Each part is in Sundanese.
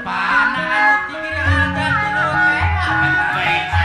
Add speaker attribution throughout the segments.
Speaker 1: Pana anu tinggi ada tilu teh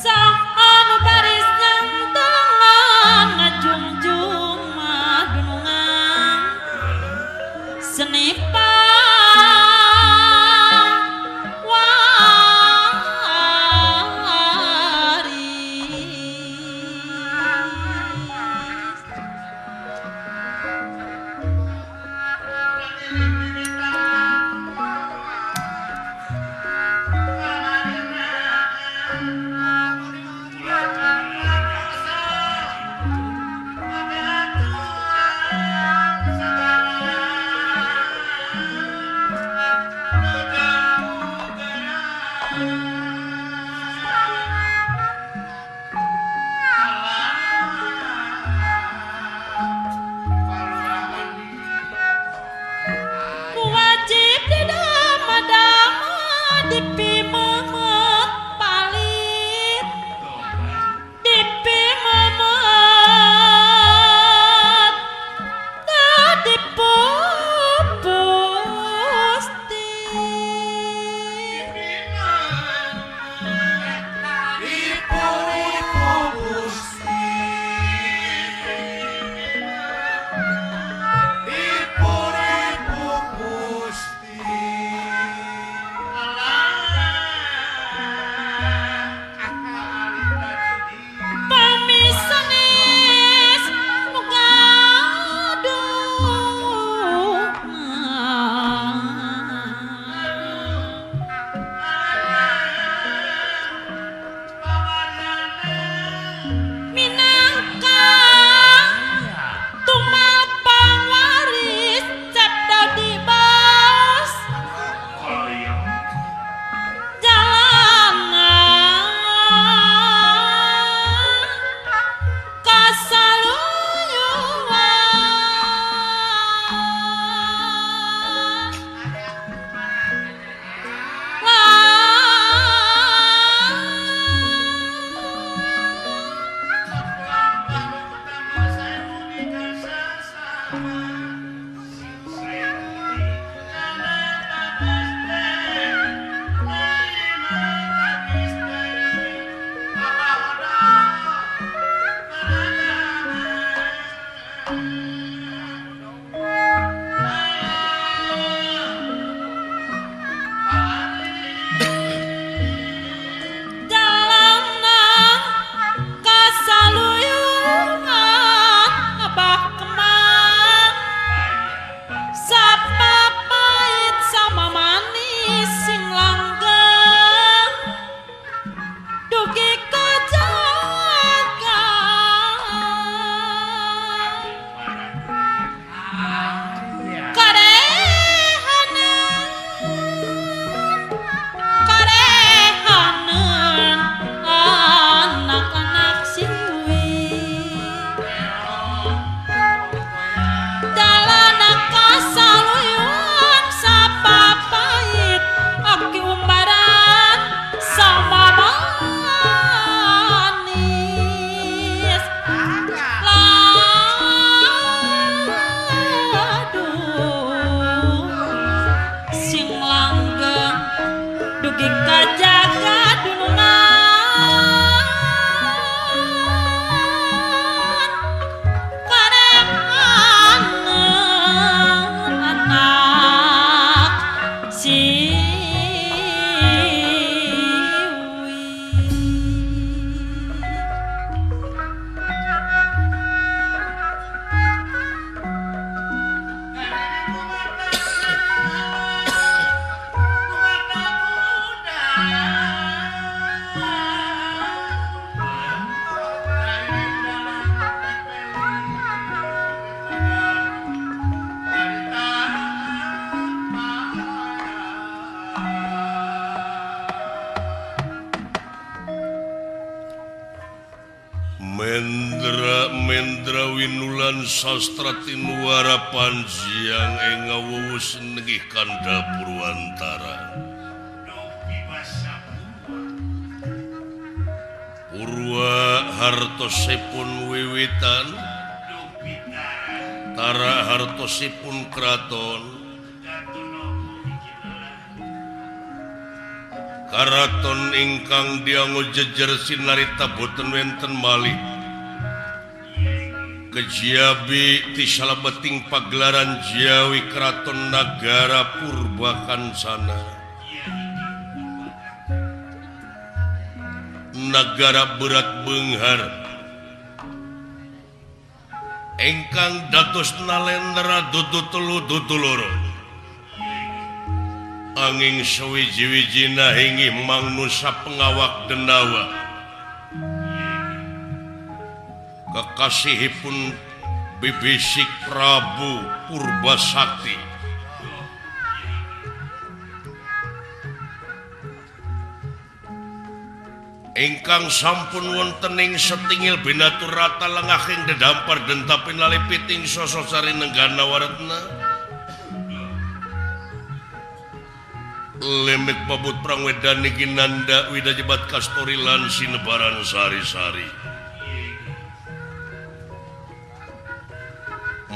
Speaker 2: Anu baris nyangtengan ngajungjung madunungan seni waris. Wajib didama-dama dipimemet palit, dipimemet dipupusti. Pamisanes nu gaduh. Minangka tumal pangwaris Cep Dodi Bos jalana kasaluyuan. Jalana kasaluyuan Abah Kemang sapapait sama manis sing langgeng dugi ka jaga. Karehaneun karehaneun anak-anak siwi jalana kasaluyuan sapapait aki umbaran sama manis. Aduh, sing langgeng dugi kajaga dunungan karehaneun anak siwi.
Speaker 3: Mendra Mendra Winulan Sastra Tinuara Panjiang ing ngawuwus nengih kandha Purwantara. Purwa hartosipun wiwitan, tara hartosipun kraton. Karaton ingkang dianggo jejer sinarita boten wenten malih. Kejiabi ti salebeting pagelaran Jawi Keraton Nagara Purwakancana. Nagara berat beunghar ingkang dados nalendra dudu telu dudu loro. Angin sawiji-wijina inggih mangnusa pengawak denawa. Kekasihipun bibisik Prabu Purbasakti. Ingkang sampun wonten ing setingil binaturata lengahing dedampar dentapin lalipiting sososari nenggana waretna. Lemek babut prangwedani ginanda widajebat kastori lan sinebaran sari-sari.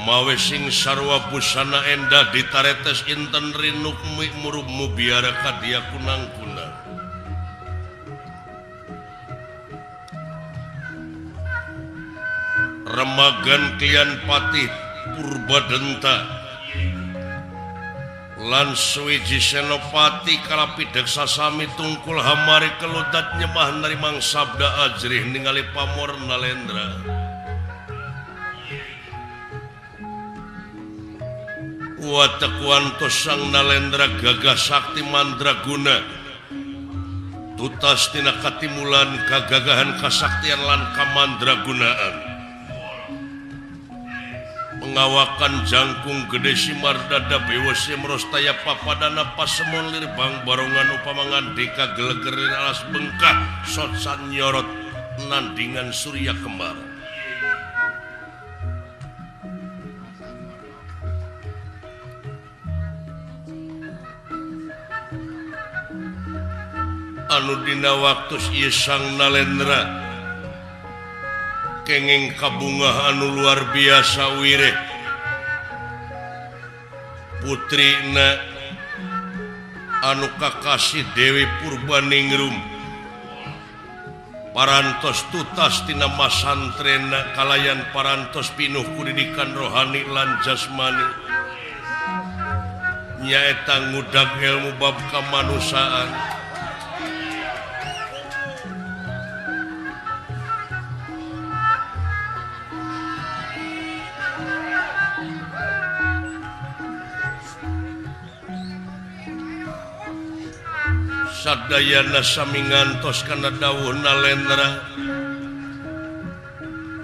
Speaker 3: Mawe sing sarwa busana endah ditaretes inten rinukmi murubmu biara kadia kunang-kunang. Remagan klian patih Purbadenta lan suwiji senopati kalapideksa sami tungkul hamari keludat nyemah narimang sabda ajrih ningali pamor nalendra. Watekwantos sang nalendra gagah sakti mandraguna tutas tina katimulan kagagahan kasaktian lan kamandragunaan. Pengawakan jangkung gede simar dada bewose merostaya papadana pasemon lirbang barongan upama ngandika gelegerin alas bengkah sotsan nyorot nandingan surya kembar. Anu dina waktu ieu sang nalendra kenging kabungah anu luar biasa wireh putrina anu kakasih Dewi Purbaningrum parantos tutas tina masantrena kalayan parantos pinuh kudidikan rohani lan jasmani nyaeta ngudag ilmu bab kamanusiaan. Sadayana sami ngantos kana dawuh nalendra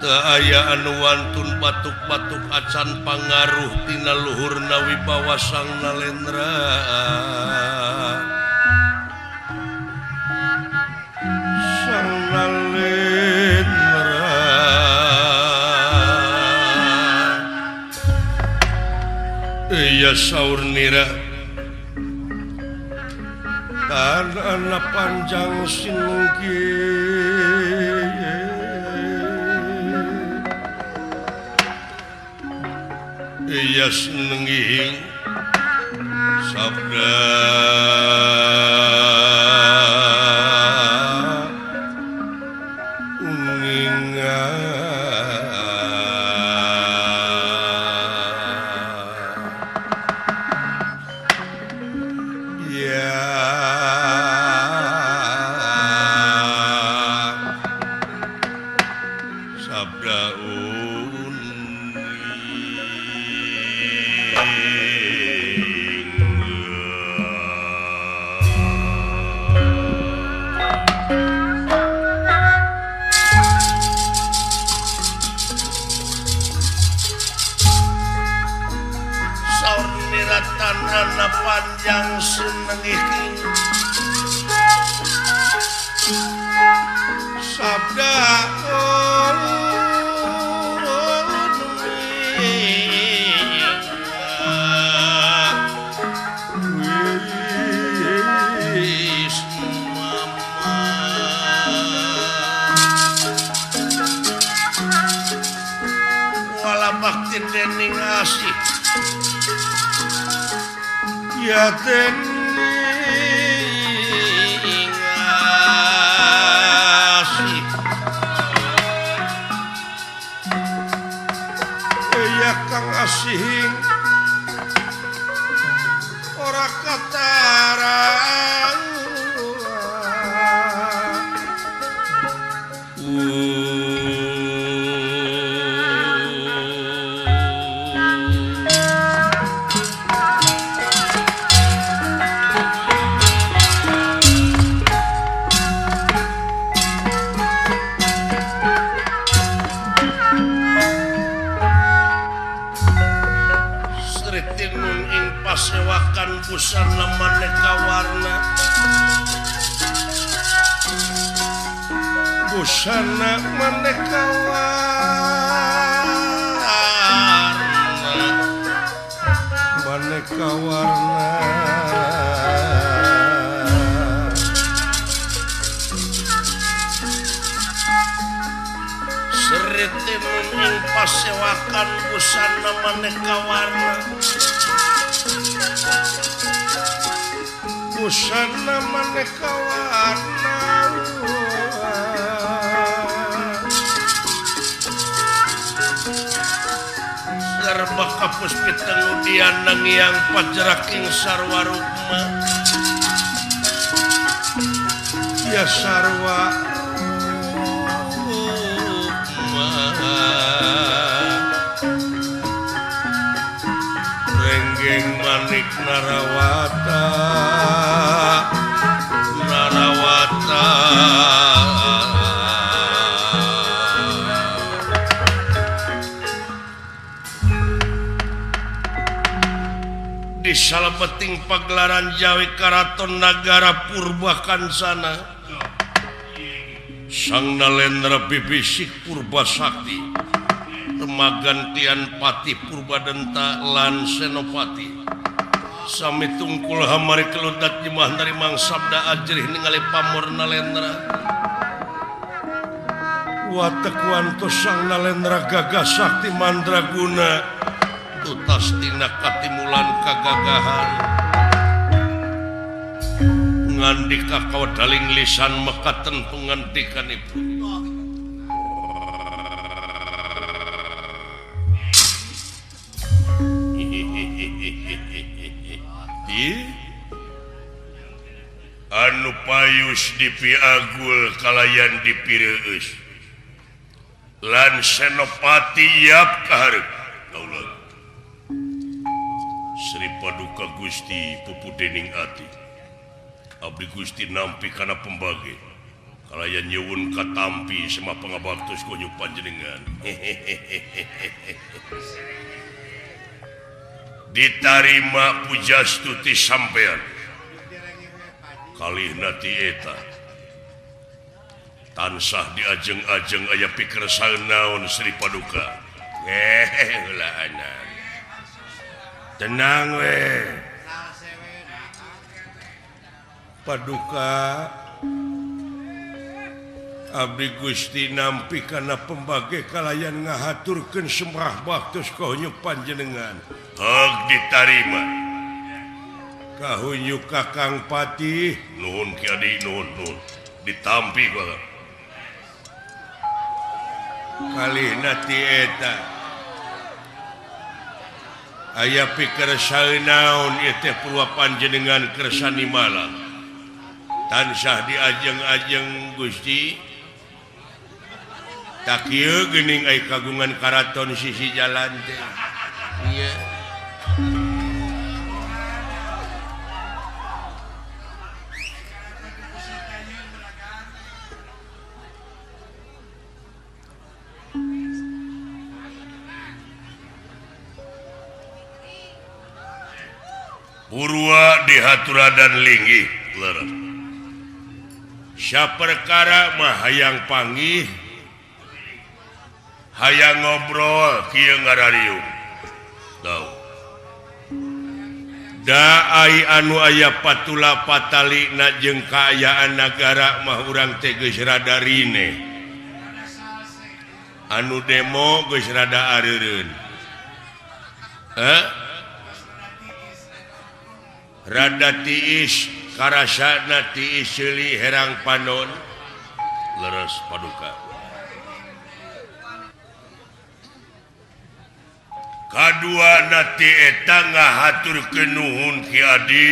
Speaker 3: teu aya anu wantun batuk-batuk acan pangaruh tina luhurna wibawa sang nalendra. Sang nalendra iya saur nira tanah panjang sinunggi iya senengi sabda panjang senengih sabda wala bakti dening asih ya dening Sri Tinun ing pasewakan busana maneka warna, busana maneka warna, maneka warna. Sri Tinun ing pasewakan busana maneka warna, busana maneka warna. Serba kapus pitengudian nangiang pajraking sarwa rukma, ya sarwa rukma. Renggeng manik narawata, narawata. Di salebeting pagelaran Jawi Karaton Nagara Purba Kancana, Sang Nalendra bibisik Purba Sakti, remagantian Pati Purbadenta lan Senopati. Sami tungkul hamari keludat jemah narimang sabda ajrih ningali pamor Nalendra. Watek wanto Sang Nalendra gagah sakti mandraguna, tutas tina katimulan kagagahan. Ngandika kawedaling lisan mekaten pengantikanipun. Anu payus dipiagul kalayan dipireueus lan Senopati yap kaharep kaula. Sri Paduka Gusti pupu dening ati, abdi Gusti nampi kana pembage kalayan nyuwun katampi sema pangabaktos konyu panjenengan. Ditarima pujastuti sampean kalihna ti eta tansah diajeng-ajeng aya pikersal naon Sri Paduka. Heula anak tenang we Paduka, abdi Gusti nampi kana pembage kalayan ngahaturkeun sembah baktos ka hunyu panjenengan. Heg ditarima kahunyu Kakang Patih. Nuhun Ki Adi, nuhun nuhun ditampi banget. Kalihna ti eta aya pikersal naon ieu teh purwa panjenengan kersani malam tansah diajeng-ajeng Gusti. Tak kieu geuning ai kagungan karaton sisi jalan teh. Ieu Purwa dihaturadan linggih leres. Saperkara mah hayang panggih, hayang ngobrol kieu ngarariung. Tau. Da ai anu aya patula patalina jeung kaayaan nagara mah urang teh geus rada rine. Anu demo geus rada areureun. Heh? Rada tiis karasana tiis seuli herang panon leres Paduka. Kadua nati eta ngahaturkeun nuhun Ki Adi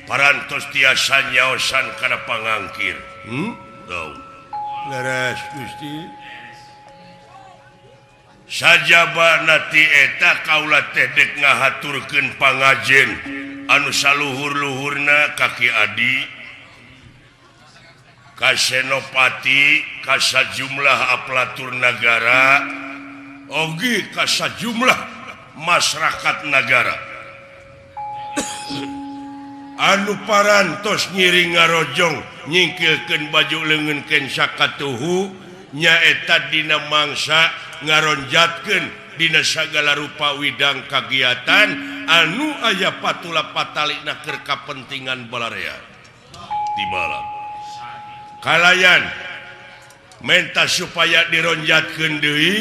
Speaker 3: parantos tiasa nyaosan kana pangangkir. Tau. Leres Gusti. Sajaba nati eta kaula teh dek ngahaturkeun pangajen anu saluhur-luhurna ka Ki Adi, ka Senopati, ka sajumlah aparatur nagara, oge ka sajumlah masyarakat nagara anu parantos ngiring ngarojong nyingkilkeun baju leungeun kensa katuhu nyaeta dina mangsa ngaronjatkeun dina sagala rupa widang kagiatan anu aya patula patalina keur kapentingan balarea tibalah kalayan menta supaya dironjatkeun deui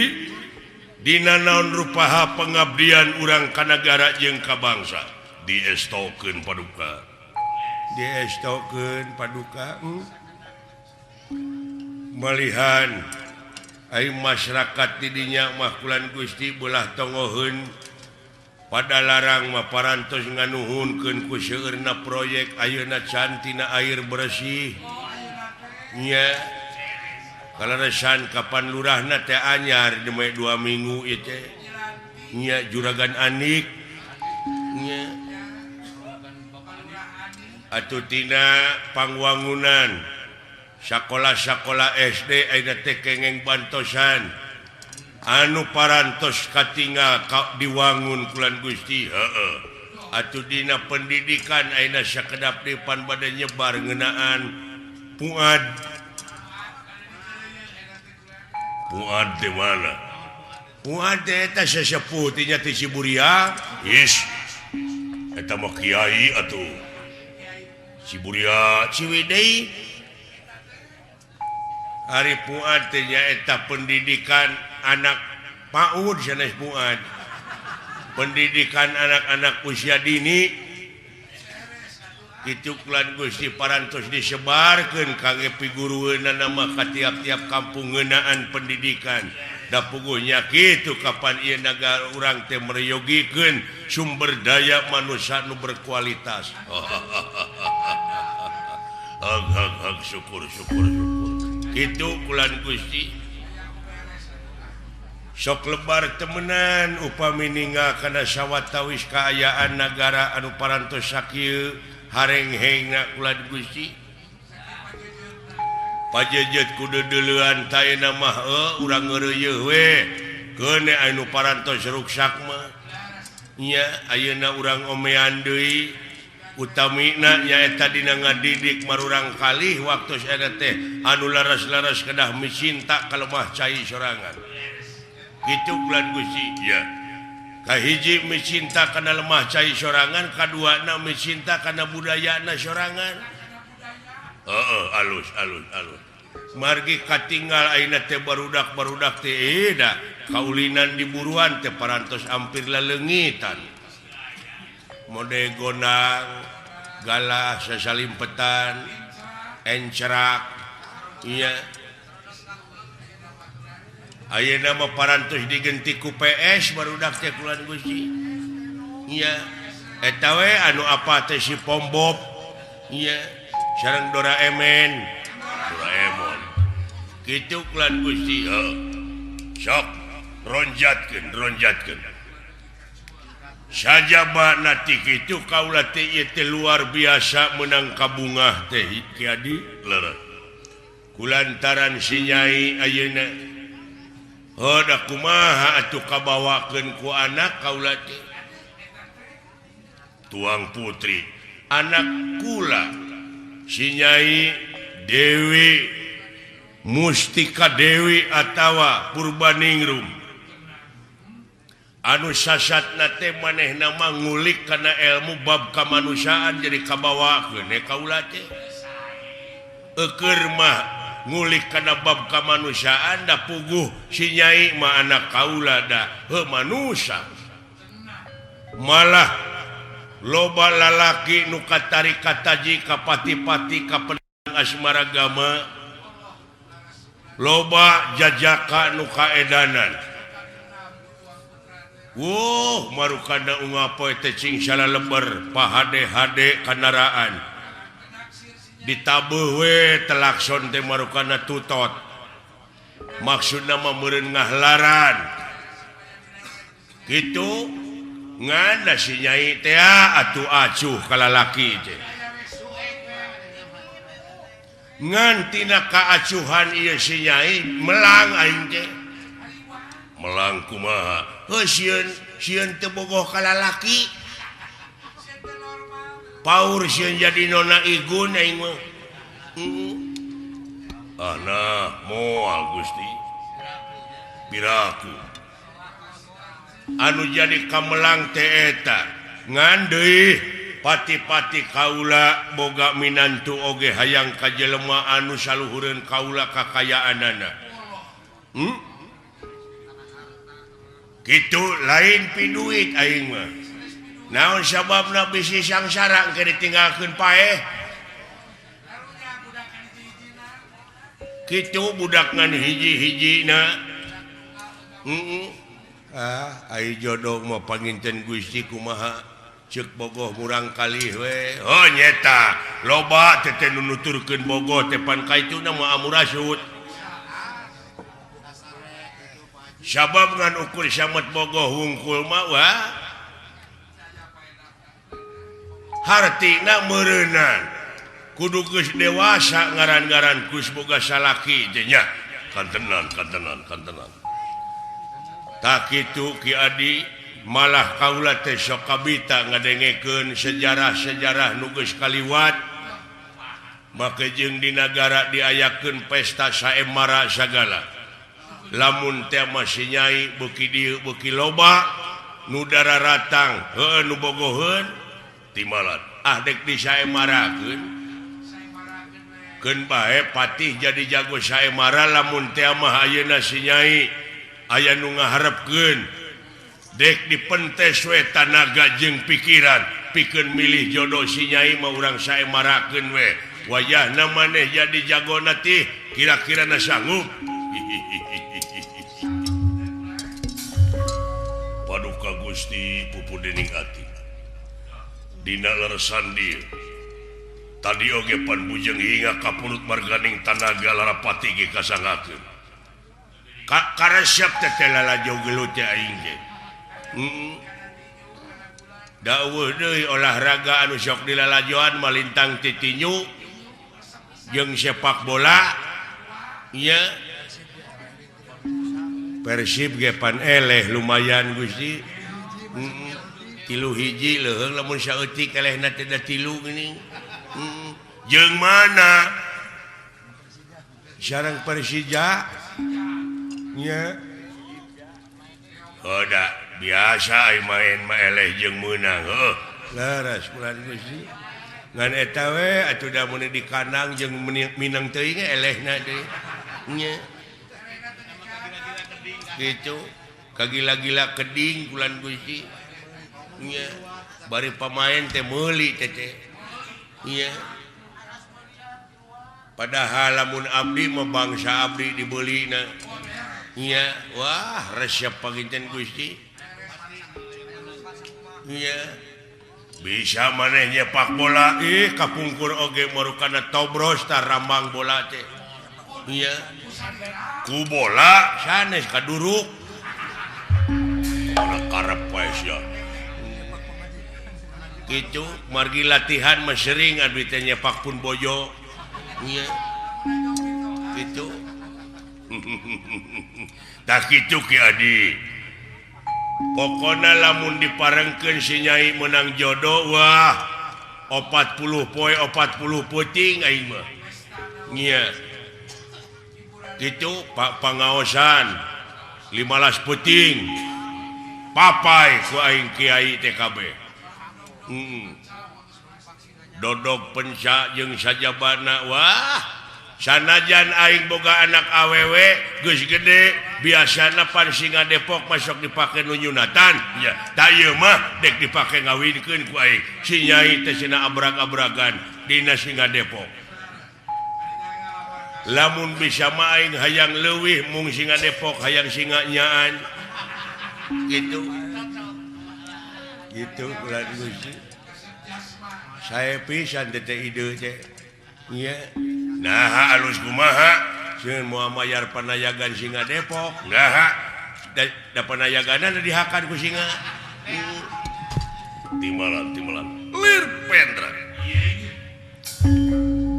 Speaker 3: dina naon rupaha pengabdian urang ka nagara jeung ka bangsa diestokeun paduka diestokeun paduka malihan ai masyarakat didinya mah kulan Gusti belah tongoheun pada larang mah parantos nganuhunkeun ku seueurna proyek ayeuna cantina air bersih nya kaleresan kapan lurahna teh anyar demi 2 minggu ieu teh nya juragan Anik nya atuh tina pangwangunan sakola-sakola SD ayeuna teh kengeng bantosan anu parantos katingal ka diwangun kulan Gusti heeh atuh dina pendidikan ayeuna sakedap depan bade nyebar ngeunaan Fuad Fuad di mana Fuad teh eta sesepuh teh nya ti Ciburia is eta mah kiai atuh Ciburia Ciwidey Ari Fuad teh nyaeta pendidikan anak PAUD sanes Fuad pendidikan anak-anak usia dini kitu kulan Gusti parantos disebarkeun kangge pigurueunana mah ka tiap-tiap kampung ngeunaan pendidikan da puguhnya kitu kapan ieu nagara urang teh meryogikeun sumber daya manusia nu berkualitas. Hag hag hag syukur syukur syukur kitu kulan Gusti sok lebar temenan upami ninggal kana sawatawis kaayaan nagara anu parantos sakieu harenghengna kulan Gusti pajejet kudu deuleuan taena mah urang ngeureuyeuh we keune anu parantos ruksak mah nya ayeuna urang omean deui utamina nyaeta dina ngadidik marurang kalih waktu eta teh anu laras-laras kedah micinta ka lemah cai sorangan kitu kulan Gusti ya kahiji micinta kana lemah cai sorangan kaduana micinta kana budayana sorangan heeh alus alus alus margi katinggal ayeuna teh barudak-barudak teh da kaulinan di buruan teh parantos hampir laleungitan mode gondang galah sasalimpetan encerak iya ayeuna mah parantos digenti ku PS barudak teh kulan Gusti iya eta we anu apa teh si Pombob iya sareng Doraemon Doraemon kitu kulan Gusti heuh sok ronjatkeun ronjatkeun sajaba nati kitu kaula teh ieu teh luar biasa meunang kabungah teh Ki Adi leres kulantaran si Nyai ayeuna heuh da kumaha atuh kabawakeun ku anak kaula teh tuang putri anak kula si Nyai Dewi Mustika Dewi atawa Purbaningrum anu sasatna teh manehna mah ngulik kana ilmu bab kamanusiaan jadi kabawakeun we kaula teh eueur mah ngulik kana bab kamanusiaan da puguh si Nyai mah anak kaula da heuh manusia malah loba lalaki nu katarik kataji ka pati-pati ka pedang asmaragama loba jajaka nu kaedanan. Wuh marukana unggal poe teh cing salaleber pahade-hade kandaraan ditabeuh we telakson teh marukana tutot. Maksudna mah meureun ngahlaran. Kitu ngan da si Nyai teh atuh acuh ka lalaki teh. Ngan tina kaacuhan ieu si Nyai melang aing teh. Melang kumaha? Heuh sieun sieun teu bogoh ka lalaki. Paur sieun jadi nona igun aing mah. Ah nah moal Gusti. Piraku anu jadi kamelang teh eta ngan deui pati-pati kaula boga minantu oge hayang ka jelema anu saluhureun kaula kakayaanana. Kitu lain piduit aing mah. Naon sababna bisi sangsara engke ditinggalkeun paeh? Kitu budak ngan hiji-hijina. Ah, ai jodoh mah panginten Gusti kumaha ceuk bogoh murang kalih we. Oh nyeta, loba teh teh nu nuturkeun bogoh teh pan kaituna mah amurasut. Sabab ngan ukur samet bogoh wungkul mah wah. Hartina meureunan. Kudu geus dewasa ngaran-ngaran geus boga salaki teh nya. Kantenan kantenan kantenan. Tak kitu Ki Adi malah kaula teh sok kabita ngadengekeun sejarah-sejarah nu geus kaliwat. Make jeung di nagara diayakeun pesta saemara sagala. Lamun teh mah si Nyai beuki dieu beuki loba nu dararatang heueuh nu bogoheun timalan. Ah dek disaemarakeun. Keun bae patih jadi jago saemara lamun teh mah ayeuna si Nyai aya nu ngaharepkeun dek dipentes we tanaga jeung pikiran pikeun milih jodoh si Nyai mah urang saemarakeun we wayahna maneh jadi jagona teh kira-kira na sanggup. Paduka Gusti pupu dening ati dina leresan dieu tadi oge pan bujeng hingga kapunut marganing tanaga larapati ge kasangakeun. Karesep teh lalajo gelut teh aing teh. Dawuh deui olahraga anu sok dilalajoan malintang titinju jeung sepak bola nya. Persib ge pan eleh lumayan Gusti. 3-1 leuheung lamun saeutik elehna teh da 3 geuning. Jeung mana? Sareng Persija nya. Oh da biasa ai main mah eleh jeung meunang heuh. Leres bulan Gusti. Ngan eta we atuh da mun di kandang jeung minang teuing elehna deui. Nya. Kitu kagila-gila keding bulan Gusti. Nya bari pamain teh meuli teh teh. Nya. Padahal lamun abdi mah bangsa abdi dibeulina. Nya, wah resep panginten Gusti. Nya. Bisa maneh nyepak bola ih kapungkur oge marukana tobros tah rambang bola teh. Nya. Ku bola sanes kaduruk. Ana karep wae sia. Kitu margi latihan mah sering abdi teh nyepak pun bojo. Nya. Kitu. Tah kitu Ki Adi. Pokona lamun diparengkeun si Nyai menang jodoh wah 40 poe 40 peuting aing mah. Nya. Kitu Pak pangaosan 15 peuting. Papai ku aing kiai TKB. Dodog penca jeung sajabana wah sanajan aing boga anak awewe geus gede biasana pan singa Depok masuk dipake nu nyunatan nya tah ieu mah dek dipake ngawinkeun ku aing si Nyai teh cenah abrag-abragan dina singa Depok. Lamun bisa mah aing hayang leuwih mung singa Depok hayang singa nyaan gitu gitu ulah Gusti. Saya pisan teh ide teh nya. Nah alus kumaha Sieun moal mayar panayagan singa Depok. Nah, da panayagana dihakan ku singa. Timalan timalan. Lir pendra.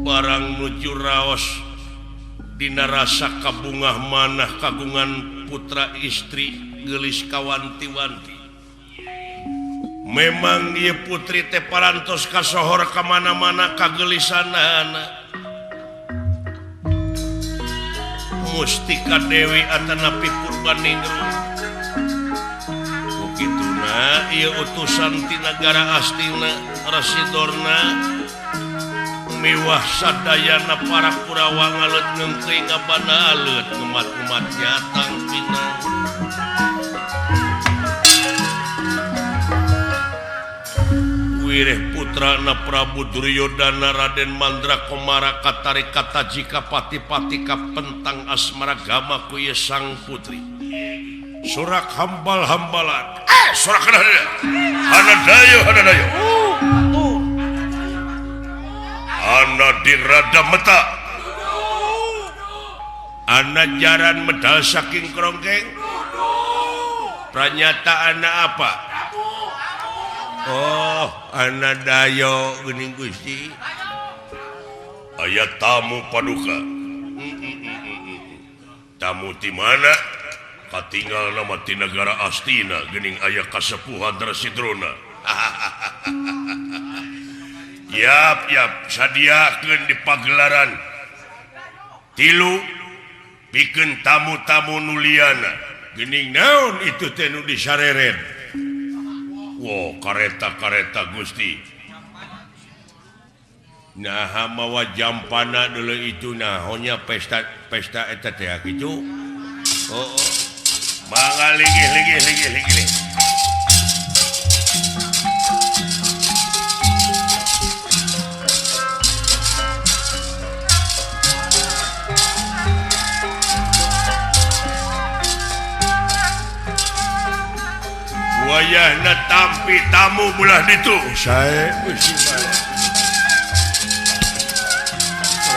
Speaker 3: Barang nuju raos dina rasa kabungah manah kagungan putra istri geulis kawanti-wanti. Memang ieu putri teh parantos kasohor ka mana-mana kageulisanana. Mustika Dewi atanapi Purbaningrum. Ku kituna ieu utusan ti nagara Astina Rasidorna miwah sadayana para Kurawa ngaleut ngeungkeuy ngabana aleut ngemat-ngemat nyatang pinang. Wireh putrana Prabu Duryodana Raden Mandra Komara katarik kataji kapati-pati kapentang asmara gama ku ieu sang putri. Sorak hambal-hambalan. Sorak hanadayo. Hanadayo hanadayo. Ana dirada meta. Ana jaran medal saking kerongkeng. Pranyata ana apa? Oh, ana dayo geuning Gusti. Aya tamu paduka. Tamu ti mana? Katinggal nama ti nagara Astina geuning aya kasepuhan Rasidrona. Yap yap sadiakeun di pagelaran. Tilu pikeun tamu-tamu nuliana. Geuning naon itu teh nu disareret. Wow, kareta-kareta Gusti. Nah, mawa jampana dulu itu nah honya pesta pesta eta teh kitu. Oh, oh. Mangga linggih linggih linggih linggih. Wayahna tampi tamu belah ditu. Sae Gusti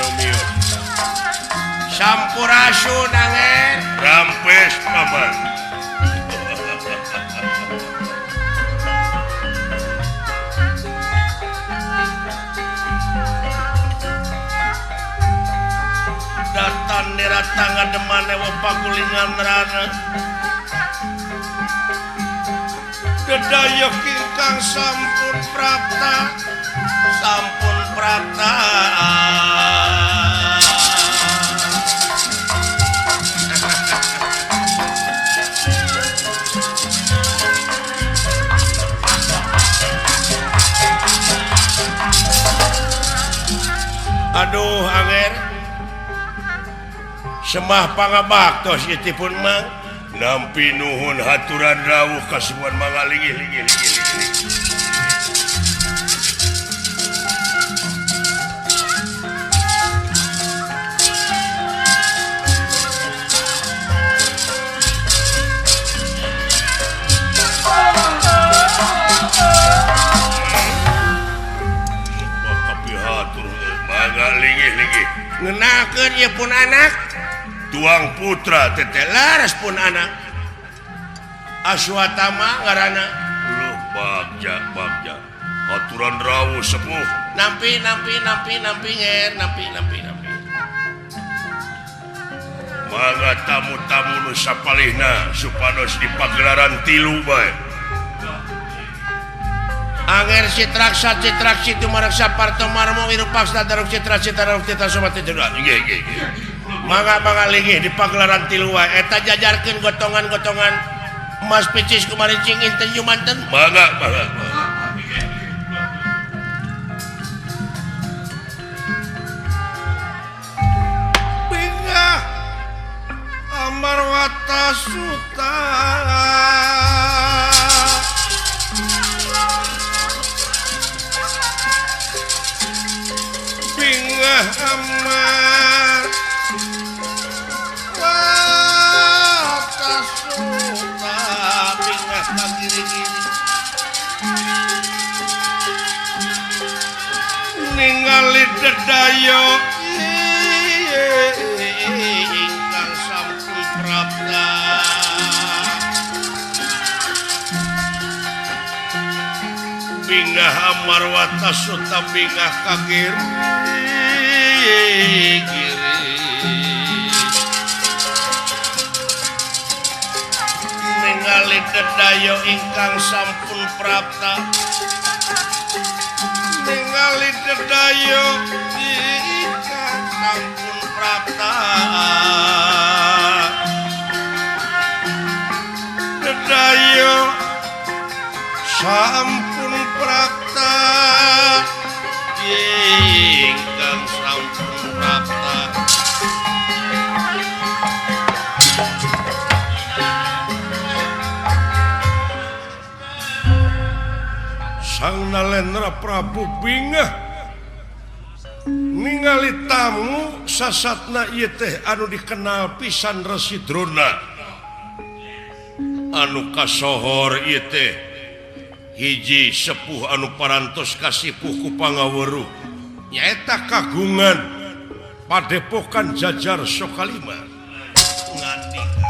Speaker 3: Romeo. Sampurasun angen. Rampes paman. Datan nirata ngademane pagulingan rana. Dedayok ingkang sampun prapta, sampun prapta. Aduh anger semah pangabaktos ieu pun mang. Nampi nuhun haturan rawuh kasuwan mangga linggih linggih linggih linggih. Wah kapihatur mangga linggih linggih. Ngenakeun ieu pun anak. Tuang putra teteh laras pun anak Aswatama ngaranna. Luh bagja bagja aturan rawuh sepuh. Nampi nampi nampi nampi nger nampi nampi nampi. Mangga tamu-tamu nu sapalihna supados di pagelaran tilu bae. Anger citraksa citraksi tumaraksa parto marmo wirupaksa daruk citra citra daruk citra sobat citra. Nggih nggih nggih. Mangga mangga linggih di pagelaran tilu wae eta jajarkeun gotongan-gotongan emas picis kumarincing inten jumanten. Mangga mangga. Bingah Amarwata Suta. Bingah Amar ningali dedayo Bingah Amarwata Suta bingah kagiri ningali dedayo ingkang sampun prapta ningali dedayo ingkang sampun prapta dedayo sampun prapta ingkang sampun prapta. Sang Nalendra Prabu bingah ningali tamu sasatna ieu teh anu dikenal pisan Resi Drona anu kasohor ieu teh hiji sepuh anu parantos kasipuh ku pangaweruh nyaeta kagungan padepokan Jajar Sokalima ngandika.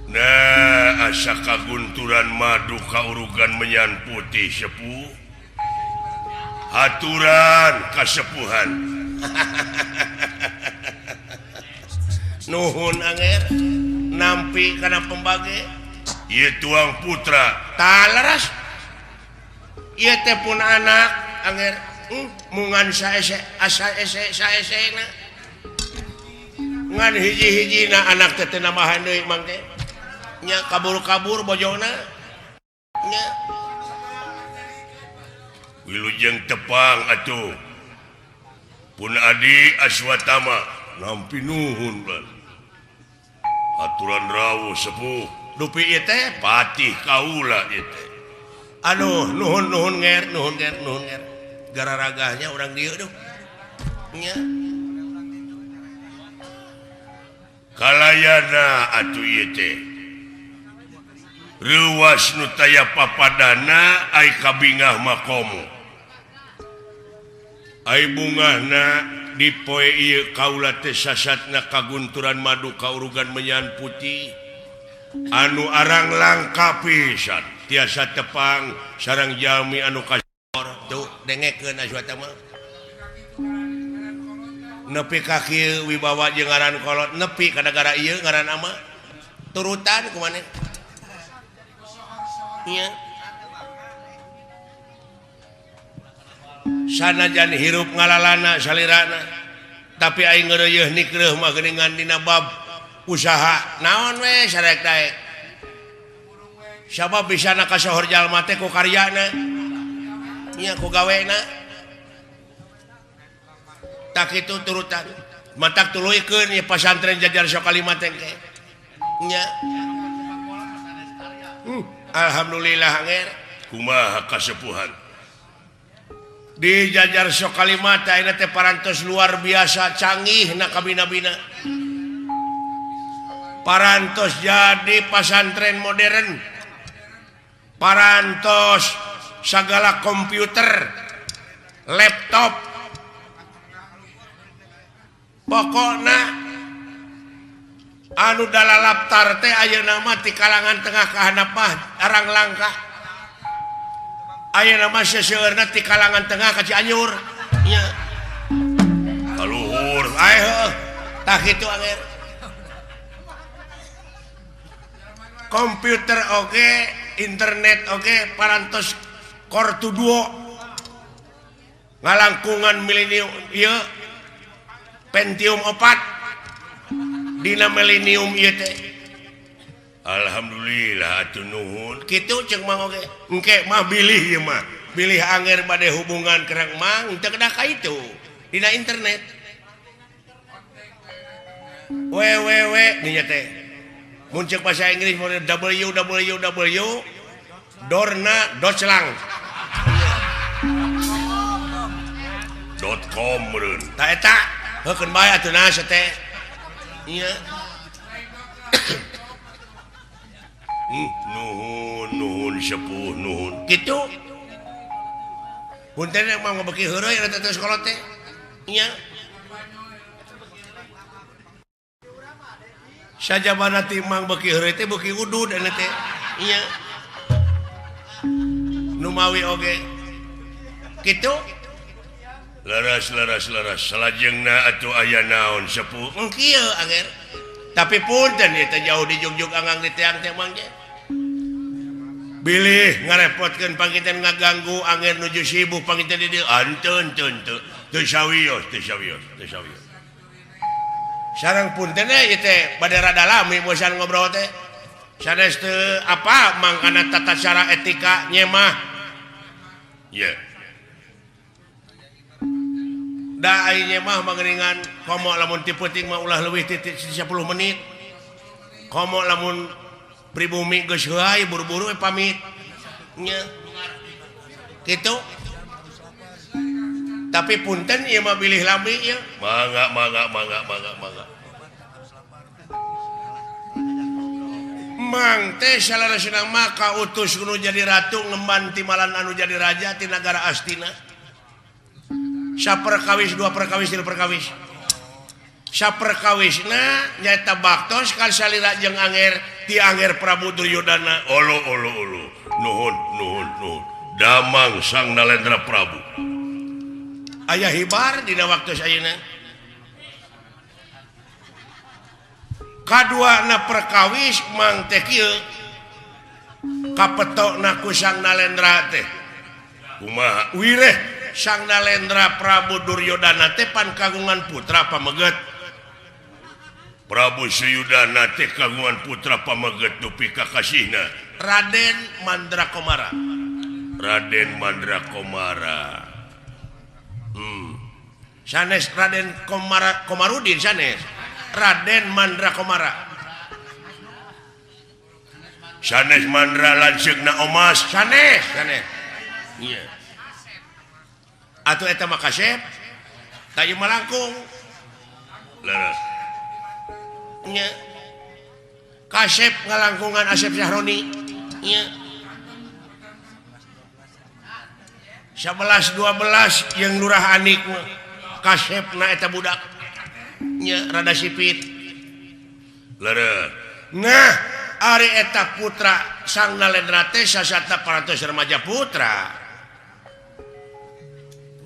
Speaker 3: Nah asa kagunturan madu kaurugan menyan putih sepuh aturan kasepuhan. Nuhun anger nampi kana pembage ieu tuang putra taleres ieu teh pun anak anger mungan saese asa ese saesena ngan hiji-hijina anak teh teu nambahan deui mang teh nya kabur-kabur bojona nya. Wilujeng tepang atuh pun adi Aswatama nampi nuhun lan aturan rawuh sepuh dupi ieu teh patih kaula ieu teh aduh nuhun nuhun nger nuhun nger nuhun nger gararagahnya urang dieu duh nya kalayana atuh ieu teh reuwas nu taya papadana ai kabingah makomo ai bungahna di poe ieu kaula teh sasatna kagunturan madu kaurugan menyan putih anu arang langka pisan tiasa tepang sareng jalmi anu kasor tuh dengekeun Aswatama nepi ka kieu wibawa jeung ngaran kolot nepi ka nagara ieu ngaran ama turutan kumaneh nya. Sanajan hirup ngalalana salirana tapi aing ngeureuyeun nikreuh mah geuningan dina bab usaha naon we sarek daek sabab bisana kasohor jalma teh ku karyana nya ku gawena tak kitu turutan matak tuluykeun ieu pasantren Jajar Sokalima teh nya. Alhamdulillah anger kumaha kasepuhan di Jajar Sokalima teh ayeuna teh parantos luar biasa canggih na kabina-bina parantos jadi pasantren modern parantos sagala komputer laptop pokokna anu dalalaptar teh ayeuna mah ti kalangan tengah ka handap mah arang langka ayeuna mah seseueurna ti kalangan tengah ka Cianjur nya kaluhur ae heuh tah kitu anger komputer oge internet oge parantos core 2 duo ngalangkungan milenium ieu Pentium 4 dina milenium ieu teh. Alhamdulillah atuh nuhun kitu ceuk mang oge engke mah bilih ieu mah bilih anger bade hubungan kerang mang teu kedah ka itu dina internet www dinya teh mun ceuk bahasa Inggris www dorna doclang .com meureun ta eta heukeun bae atuh na teh nya. Nuhun nuhun sepuh nuhun kitu punten mah ngabeuki heureuy eta teh sekolah teh nya. Sajabana ti mang beuki heureuy teh beuki udud eta teh Iya. Numawi oge. Kitu?
Speaker 4: Leres leres leres salajengna atuh aya naon sepuh.
Speaker 3: Kieu anger. Tapi punten ieu teh jauh dijugjug anggang di teang teh mang ge. Bilih ngarepotkeun panginten ngaganggu anger nuju sibuk panginten di dieu.
Speaker 4: Henteu henteu henteu. Teu sawios teu sawios teu sawios.
Speaker 3: Sareng punten ieu teh bade rada lami bosan ngobrol teh. Sanes teu apa mang kana tata cara etika nyemah.
Speaker 4: Ye.
Speaker 3: Da ai nyemah mangeuningan komo lamun ti peuting mah ulah leuwih ti 10 menit. Komo lamun pribumi geus heuay buru-buru we pamit. Nya. Kitu. Tapi punten ieu mah bilih lami ieu.
Speaker 4: Mangga mangga mangga mangga mangga.
Speaker 3: Mang teh salarasna mah kautus nu jadi ratu ngemban timalan anu jadi raja ti nagara Astina. Saperkawis dua perkawis tilu perkawis. Saperkawisna nyaeta baktos kasalira jeung anger ti anger Prabu Duryodana.
Speaker 4: Olo olo olo. Nuhun nuhun nuhun. Damang Sang Nalendra Prabu.
Speaker 3: Aya hibar dina waktu ayeuna. Kaduana perkawis mang teh kieu. Kapetokna ku Sang Nalendra teh.
Speaker 4: Kumaha?
Speaker 3: Wireh Sang Nalendra Prabu Duryodana teh pan kagungan putra pameget.
Speaker 4: Prabu Suyudana teh kagungan putra pameget dupi ka kasihna
Speaker 3: Raden Mandra Komara.
Speaker 4: Raden Mandra Komara.
Speaker 3: Sanes Raden Komara Komarudin sanes. Raden Mandra Komara.
Speaker 4: Sanes Mandra lanceukna Omas.
Speaker 3: Sanes, sanes. Iya. Atuh eta mah kasep. Tah ieu mah langkung.
Speaker 4: Leres.
Speaker 3: Nya. Kasep ngalangkungan Asep Syahroni. Nya. 11 12 jeung Lurah Anik mah. Kasepna eta budak. Nya rada sipit.
Speaker 4: Leres.
Speaker 3: Nah, ari eta putra Sang Nalendra teh sasata parantos remaja putra.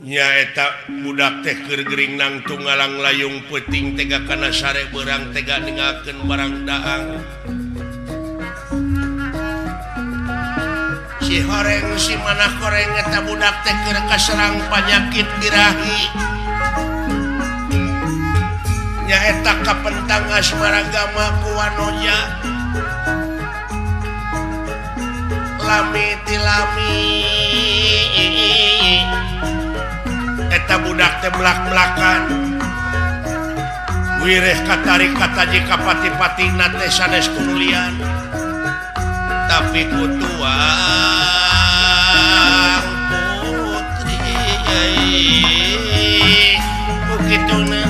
Speaker 4: Nyaeta budak teh keur gering nangtung ngalang layung peuting tega kana sare beurang tega ninggalkeun barang daang.
Speaker 3: Si horeng si manah koreng eta budak teh keur kaserang panyakit birahi. Nyaeta kapentang asmaragama ku wanoja. Lami tilami eta budak teh melak-melakan. Wireh katarik kataji kapati-patina teh sanes kumulian. Tapi ku tuang putri ku kituna.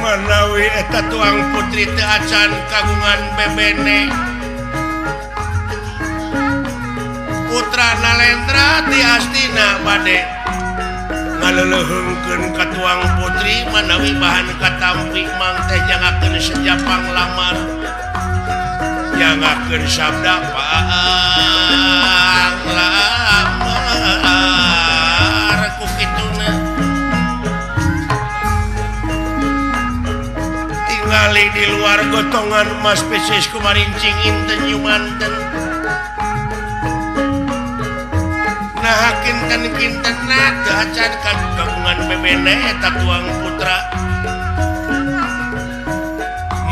Speaker 3: Manawi eta tuang putri teu acan kagungan bebene. Putra Nalendra ti Astina bade ngaleuleheungkeun ka tuang putri manawi bahan katampi mang teh jangakeun sejapang lamar. Jangakeun sabda paang lamar ku kituna. Tingali di luar gotongan emas spesies kumarincing inten nyumanten. Nah kinten-kinten teu acan kagungan bebene eta tuang putra.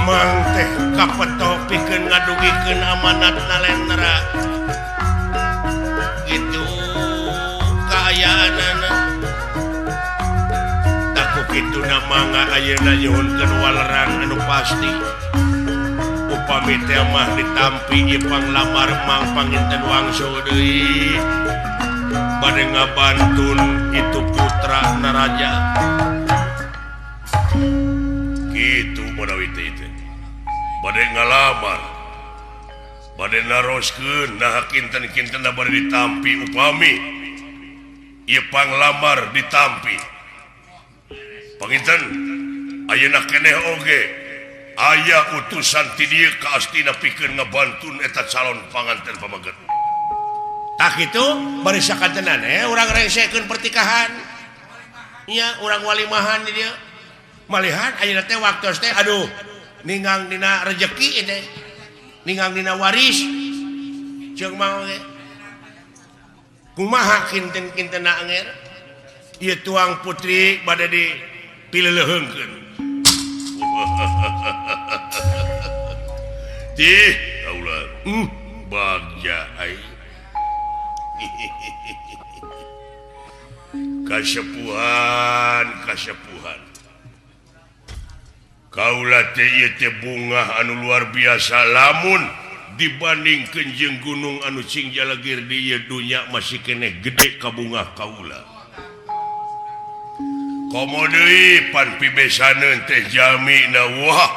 Speaker 3: Mang teh kapeto pikeun ngadugikeun amanat Nalendra. Gitu kaayaanana. Tah ku kituna mangga ayeuna nyuhunkeun waleran anu pasti. Upami teh mah ditampi ieu panglamar mang panginten wangsul deui. Bade ngabantun itu putra naraja.
Speaker 4: Kitu manawi teh teh. Bade ngalamar. Bade naroskeun naha kinten-kinten bade ditampi upami ieu panglamar ditampi. Panginten ayeuna keneh oge
Speaker 3: Aya utusan ti dieu ka Astina pikeun ngabantun eta calon panganten pameget.
Speaker 4: Tah kitu bari sakantenan urang rengsekeun pertikahan. Nya urang walimahan di dieu. Malihan ayeuna teh waktos teh aduh ninggang dina rejeki teh. Ninggang dina waris. Ceuk mah oge. Kumaha kinten-kintena anger? Ieu tuang putri bade dipileuleheungkeun.
Speaker 3: Tih, kaula. Bagja aing. Kasepuhan, kasepuhan. Kaula teh ieu teh bungah anu luar biasa lamun dibandingkeun jeung gunung anu cing jalegir di ieu dunya masih keneh gede kabungah kaula. Komo deui pan pibesaneun teh jalmina wah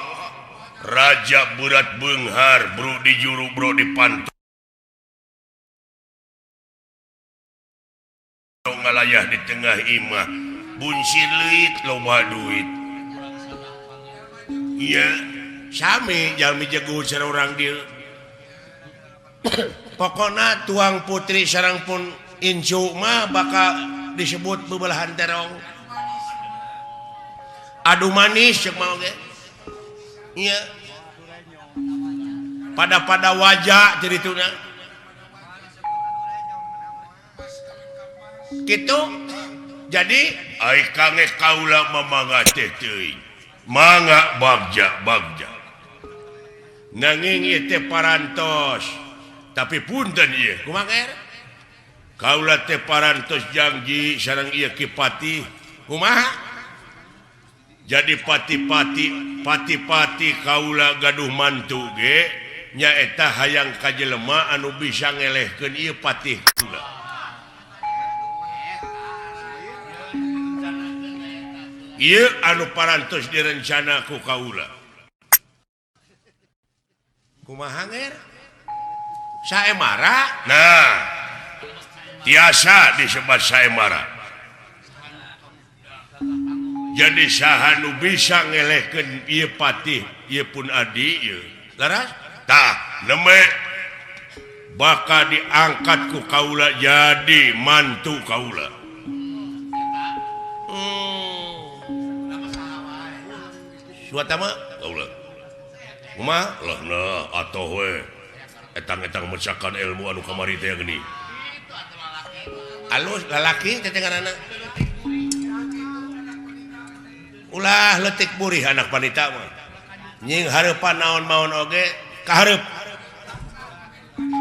Speaker 3: raja berat beunghar bro di juru bro di panto ngalayah di tengah imah buncir leuit loba duit.
Speaker 4: Iya sami jalmi jago sareng urang dieu. Pokona tuang putri sareng pun incu mah bakal disebut bebelahan terong. Adu manis cek mah oge. Iya. Pada-pada wajah jadi tuna. Gitu. Jadi
Speaker 3: ai kange kaula mamanga teh teuing. Mangga bagja bagja.
Speaker 4: Nanging ieu teh parantos.
Speaker 3: Tapi punten ieu.
Speaker 4: Kumaha ger?
Speaker 3: Kaula teh parantos janji sareng ieu Ki Patih.
Speaker 4: Kumaha?
Speaker 3: Jadi pati-pati pati-pati kaula gaduh mantu ge nyaeta hayang ka jelema anu bisa ngelehkeun ieu patih kaula. Ieu anu parantos direncana ku kaula.
Speaker 4: Kumaha nger? Saemara?
Speaker 3: Nah, tiasa disebat saemara. Jadi saha nu bisa ngelehkeun ieu patih ieu pun adi ieu.
Speaker 4: Leres?
Speaker 3: Tah, nembe bakal diangkat ku kaula jadi mantu kaula.
Speaker 4: Suatama
Speaker 3: kaula.
Speaker 4: Kumaha?
Speaker 3: Lah nah atoh we. Etang-etang mecakan ilmu anu kamari teh geuning.
Speaker 4: Alus lalaki teh ngaranna. Ulah letik burih anak wanita mah. Nying hareupan naon maon oge kahareup.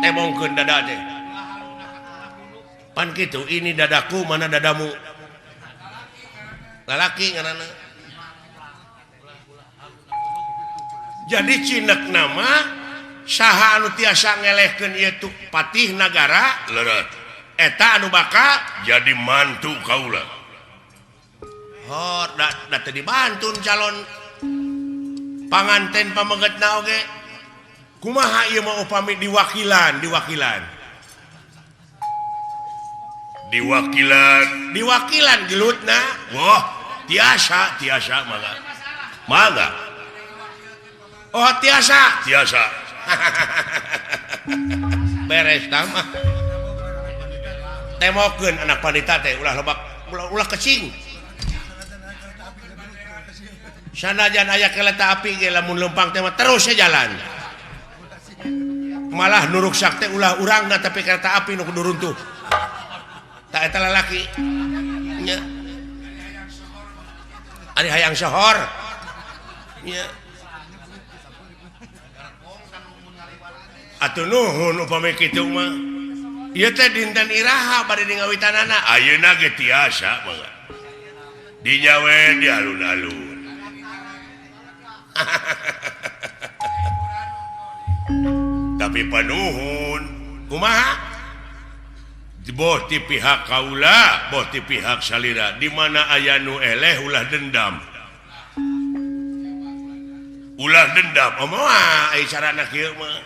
Speaker 4: Temongkeun dada teh. Pan kitu ini dadaku mana dadamu. Lalaki ngaranna. Jadi cinek nama saha anu tiasa ngelehkeun ieu tu patih nagara
Speaker 3: leres.
Speaker 4: Eta anu bakal
Speaker 3: jadi mantu kaula.
Speaker 4: Oh, da teu dibantun calon panganten pamegetna oge. Kumaha ieu mah upami diwakilan, diwakilan.
Speaker 3: Diwakilan,
Speaker 4: diwakilan gelutna.
Speaker 3: Wah, tiasa, tiasa mangga. Mangga.
Speaker 4: Oh, tiasa,
Speaker 3: tiasa.
Speaker 4: Beres tah mah. Temokeun anak panita teh ulah lebak, ulah kecing. Sanajan aya kereta api ge lamun leumpang teh mah terus jalan. Malah nu ruksak teh ulah urangna tapi kereta api nu kudu runtuh. Tah eta lalaki. Nya. Ari hayang sohor. Nya. Atuh nuhun upami kitu mah. Ieu teh dinten iraha bade di ngawitanana.
Speaker 3: Ayeuna ge tiasa mangga. Dinya we di alun-alun. Tapi panuhun
Speaker 4: kumaha?
Speaker 3: Boh ti pihak kaula, boh ti pihak salira, di mana aya nu eleh ulah dendam. Ulah dendam
Speaker 4: omoa ai carana kieu mah.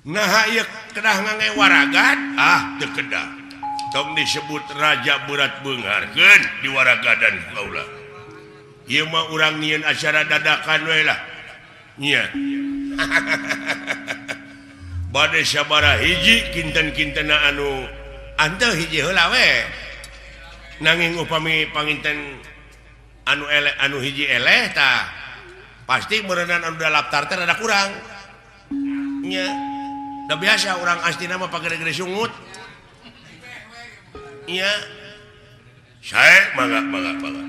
Speaker 4: Naha ieu kedah ngange waragan?
Speaker 3: Ah, teu kedah. Tong disebut raja berat beungharkeun di waragadan kaula.
Speaker 4: Ieu mah urang nyieun acara dadakan we lah. Nya. Bade sabaraha hiji kinten-kintena anu anteu hiji heula we. Nanging upami panginten anu eleh anu hiji eleh tah pasti meureunan anu daftar teh rada kurang. Nya. Da biasa urang astina mah pagede-gede sungut. Nya. Sae mangga mangga mangga.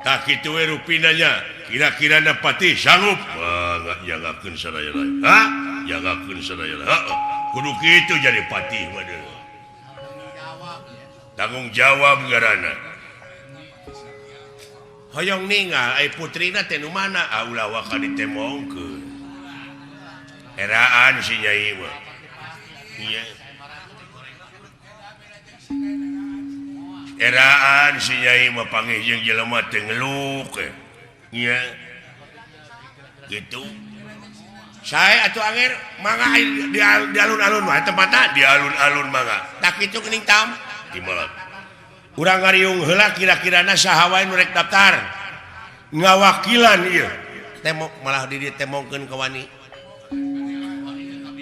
Speaker 4: Tah kitu we rupina nya. Kira-kira patih sanggup mangga jagakeun sadaya. Ha? Jagakeun sadaya. Heeh. Kudu kitu jadi patih mah deui. Tanggung jawab garana. Hoyong ningal ai putrina teh nu mana? Ah ulah waka ditemongkeun. Eraan si nyai mah. Nya. Eraan si nyai mah panggih jeung jelema teh ngeluk. Nya. Gitu. Sae atuh anger mangga di alun-alun wae tempatna di alun-alun mangga. Tah kitu geuning tam. Timalat. Urang ngariung heula kira-kirana saha wae nu rek daftar. Ngawakilan ieu. Temok malah di dieu temongkeun ka wani.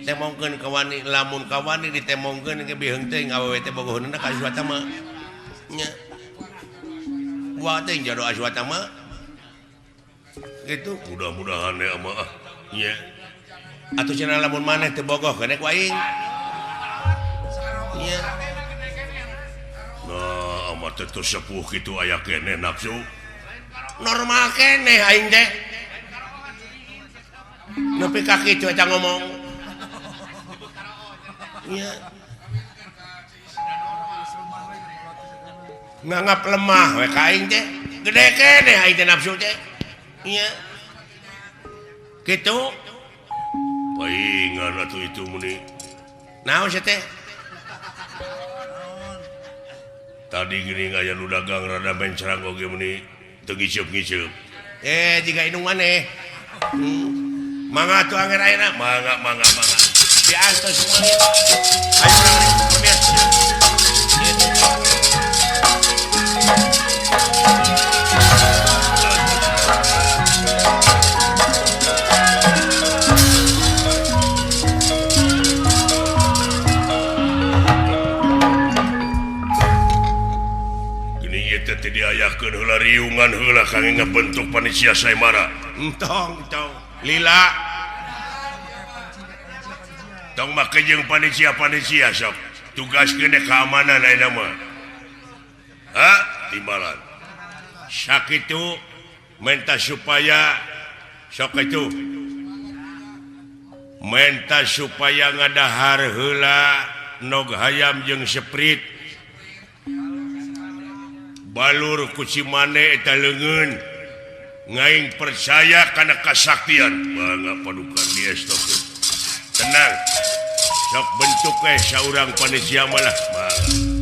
Speaker 4: Temongkeun ka wani lamun ka wani ditemongkeun ge biheung teuing awewe teh bogoheunna ka Aswata mah. Nya. Buah teh jodoh Aswata mah. Gitu mudah-mudahan ya mah. Nya. Atuh cenah lamun maneh teu bogoh keneh ku aing. Nya. Nah, amat teh sepuh kitu aya keneh nafsu. Normal keneh aing teh. Nepi ka kitu eta ngomong. Nya. Nganggap lemah we ka aing teh. Gede keneh aing teh nafsu teh. Nya. Kitu. Paingan atuh itu meni. Naon sia teh? Tadi gini aya nu dagang rada mencerang oge meni teu ngiceup-ngiceup. Jiga indung maneh. Mangga atuh anger ayeuna. Mangga mangga mangga. Diantos kumaha. Ayo urang pemirsa. Diayakeun heula riungan heula kangge ngabentuk panitia saemara. Entong entong lila. Tong make jeung panitia-panitia sok. Tugaskeun keamanan ayeuna mah. Ha, timbalan. Sakitu menta supaya sok itu. Menta supaya ngadahar heula nog hayam jeung seprit. Balur ku Cimane eta leungeun ngaing percaya kana kasaktian mangga paduka diestokeun. Tenang. Sok bentuk we saurang panitia mah lah. Mangga.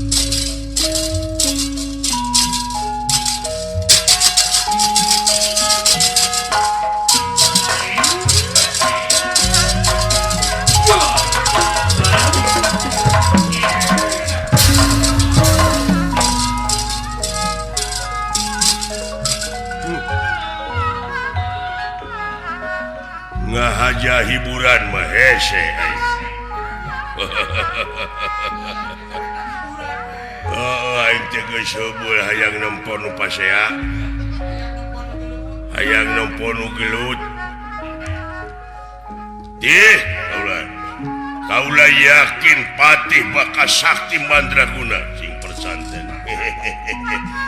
Speaker 4: Ngahaja hiburan mah hese. Oh, aing teh geus heubeul hayang nempo nu pasea. Hayang nempo nu gelut. Ih, kaula. Kaula yakin patih bakal sakti mandraguna sing persanten.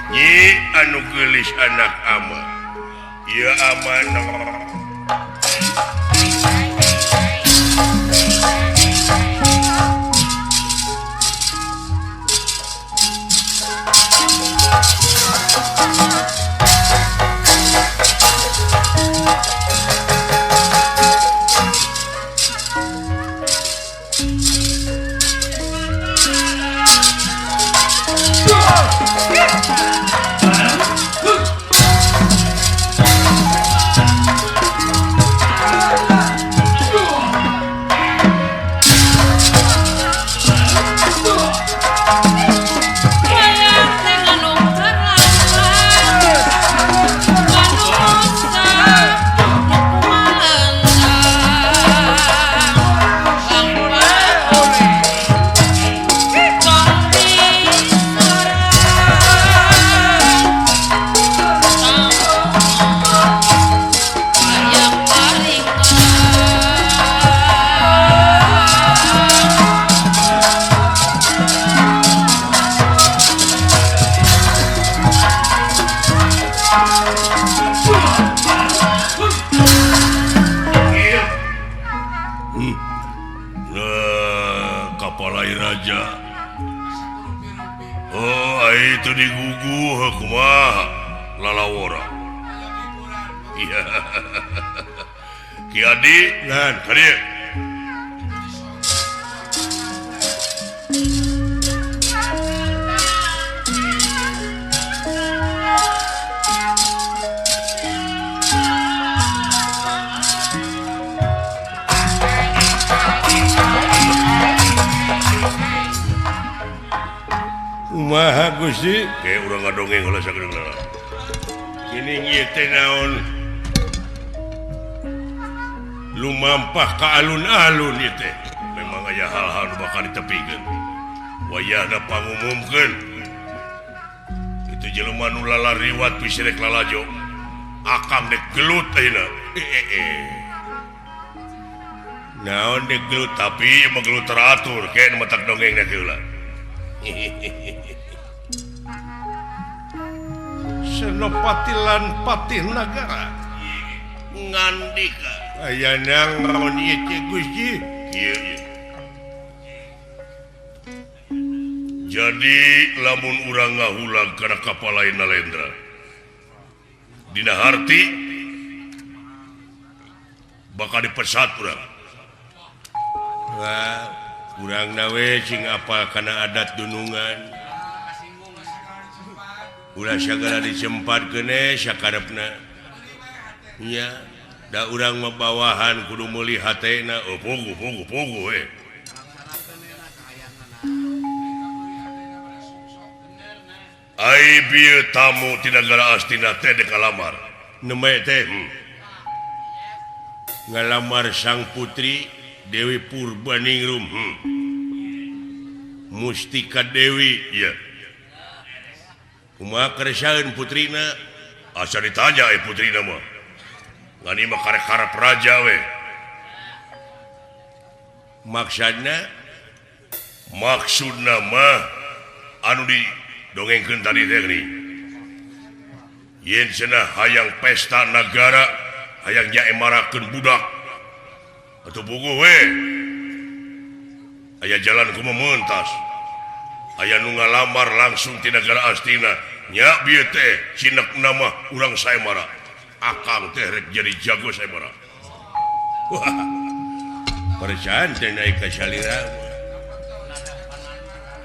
Speaker 4: Nyi anu geulis anak ama. Ieu aman.
Speaker 3: raja. Oh ai itu diguguh kumaha lalawora. Iya. Ki Adi
Speaker 4: Lan
Speaker 3: ka dieu.
Speaker 4: Kumaha Gusti?
Speaker 3: Ke urang ngadongeng heula sagedeung lah.
Speaker 4: Geuning ieu teh naon?
Speaker 3: Lumampah ka alun-alun ieu teh. Memang aya hal-hal nu bakal ditepikeun. Wayahna pangumumkeun. Itu jelema nu lalariwat bisi rek lalajo. Akang dek gelut ayeuna. Naon dek gelut tapi ieu mah gelut teratur ke nu matak dongengna heula.
Speaker 4: Senopati lan Patih Nagara
Speaker 3: ngandika
Speaker 4: aya naon ieu teh Gusti?
Speaker 3: Kieu ieu. Jadi lamun urang ngahulag kana kapalai Nalendra dina harti bakal dipesat urang.
Speaker 4: Wah, urang nawe sing apal kana adat dunungan. Ulah sagala disempat keune sakarepna. Nya, da urang mah bawahan kudu meuli hatena.
Speaker 3: Oh puguh puguh puguh we. Ai bieu tamu ti nagara Astina teh dek ngalamar.
Speaker 4: Nembe teh ngalamar sang putri Dewi Purbaningrum. Mustika Dewi
Speaker 3: ieu.
Speaker 4: Kumaha keresaeun putrina?
Speaker 3: Asa ditanya euy putrina mah. Ngani mah karek-karep raja we.
Speaker 4: Maksudna?
Speaker 3: Maksudna mah anu didongengkeun tadi teh geuning. Yen cenah hayang pesta nagara, hayang nyaemarakeun budak. Atuh puguh we. Aya jalan kumaha mentas. Aya nu ngalamar langsung ti nagara Astina. Nya bieu teh cinekna mah urang saemara. Akang teh rek jadi jago saemara.
Speaker 4: Wah. Percayaan teh naik ka salira.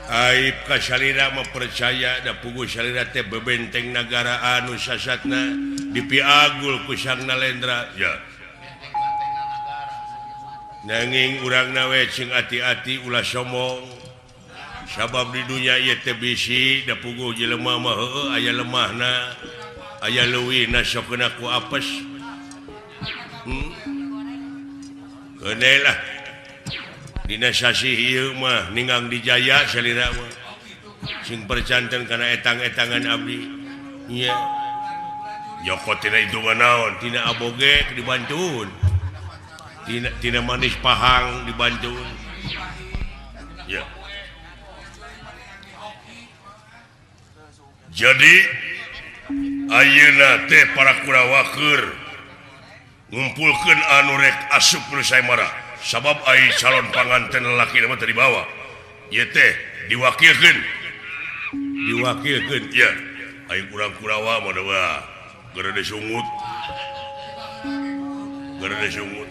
Speaker 4: Aib ka salira mah percaya da puguh salira teh bebenteng nagara anu sasatna dipiagul ku Sang Nalendra.
Speaker 3: Ya.
Speaker 4: Nanging urang we cing ati-ati ulah sombong. Sabab di dunya ieu teh bisi da puguh jelema mah heueuh aya lemahna, aya leuwihna sok kena ku apes. Keuneh lah. Dina sasih ieu mah ninggang dijaya salira mah. Sing percanten kana etang-etangan abdi. Nya.
Speaker 3: Nyokot tina hitungan naon?
Speaker 4: Tina aboge dibantuun. Tina manis pahang dibantuun.
Speaker 3: Ya. Jadi ayeuna teh para Kurawa keur ngumpulkeun anu rek asup nu saemara. Sabab ai calon panganten lalaki mah teu dibawa. Ieu teh diwakilkeun.
Speaker 4: Diwakilkeun.
Speaker 3: Ya. Ai urang Kurawa mah da gerede sungut. Gerede sungut.